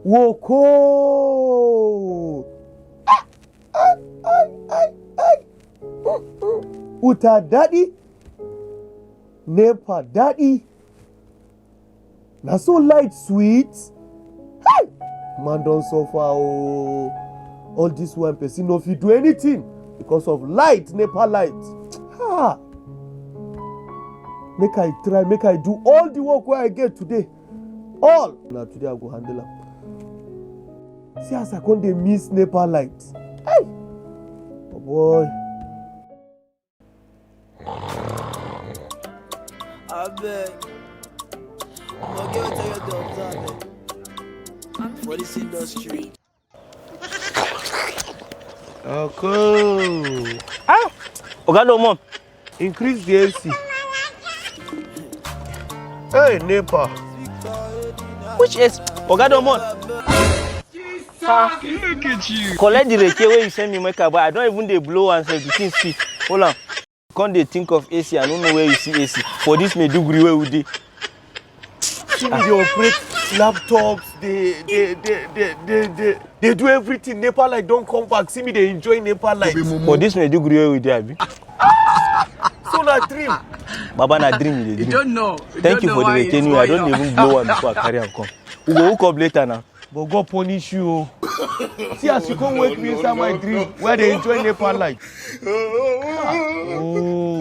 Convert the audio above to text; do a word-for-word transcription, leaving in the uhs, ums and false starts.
Woko! Ai, ai, ai, ai. Uta daddy, nepa daddy. Na so light sweet. Hey! Man don suffer oh. All this one person no fit do anything because of light, nepa light. Ha! Make I try, make I do all the work wey I get today. All na today I go handle am. See as I come dey miss nepa light. Hey! Oh boy. Abeg. Omo, get wetin you dey observe, eh? For this industry. Okay. Ah! Oga Domon, increase the A C. Hey, nepa. Which is Oga Domon? Collect the rake wey you send me make I buy. I don even dey blow one sef, the thing sweet. Hold on. Come dey think of A C, I no know where you see A C. For this Maiduguri wey we dey. See me dey operate laptops, dey dey dey dey dey dey dey do everything. Nepa light don come back. See me dey enjoy Nepa light. For this Maiduguri wey we dey, abi? So na dream. Baba, na dream you dey dream. Thank you for the rake anyway. I don even blow one before I carry am come. We go hook up later now. But God punish you o. See as you come wake me inside my dream wey I dey enjoy Nepa light. Ah, oh.